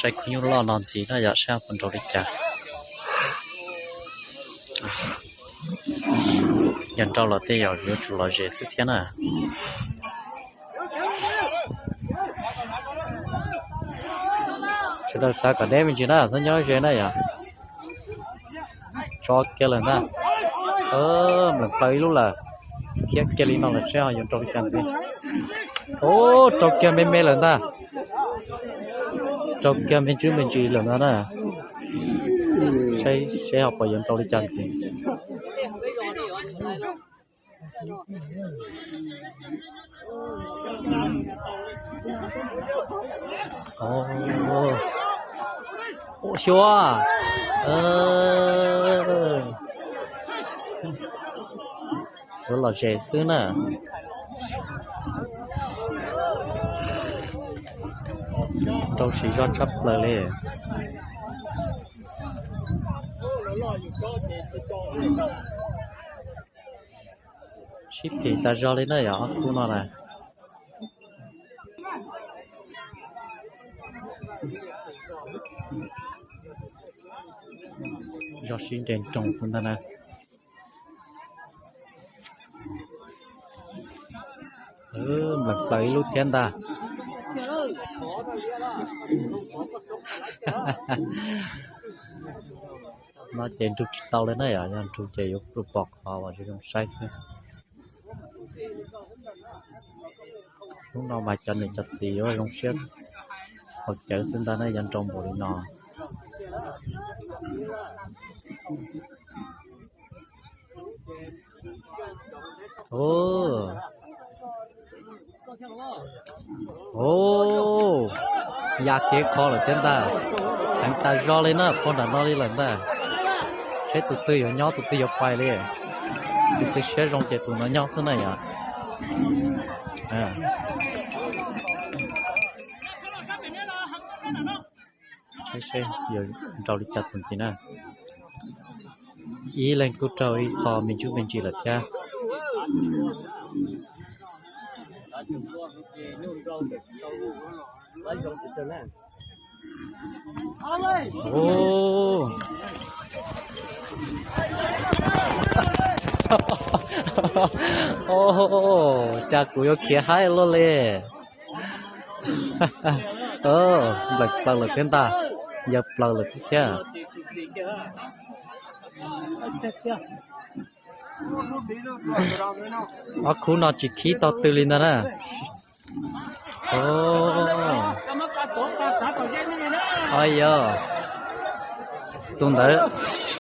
Saib khub nyuj loj no ntxiv na yog saib puas nraus li cas. Yog nraus los tej yog yuav tsum lom zem xwb thiab na. Sawv daws xav kom deb me ntsis na, txhob nyob ze na yom. Tso kiag lawm ntag. Nplees plaws ib lub lawm. Thiab kiag li no lawm seb ho yuav nraus li cas ntxiv. Ub, rau kiag me me lawm ntag. Rau kiag me ntsis me ntsis lawm ntag na. Saib seb ho puas yuav nraus li cas ntxiv. Ua xyuas. Yuav lom zem xwb na. Nraus siv zog tshaj plaws li. Sib phim tas zog li na yom, ob khub no na. Zog sib nres nroos xwb ntag na. Nplees plaws ib lub thiab ntag. No ces nrug tsis tau li na yom, yog nrug ces yuav pom qhov uas zoo saib xwb. Hnub no mas cov niam cov txiv yuav zoo siab haus cawv xwb ntag na, yog nraus npaum li no. Ub, ya kev kho lawm thiab ntag. Heev tas zog li na, pog nram no li lawm ntag. Seb tus twg yuav nyob tus twg yuav pais li. Tus twg siab zoo ces tus no nyob xwb na yom. Seb seb yuav nraus li cas txuas ntxiv na. Ib leeg kuj raug ib qho me ntsuj me ntsis lawm thiab. Cas kuv yuav khiav haib luaj li. Nplees plaws lawm thiab ntag, yawg plaws lawm thiab thiab. Ob khub no tsis khib tau twg li ntag na. Yog tus ntawd.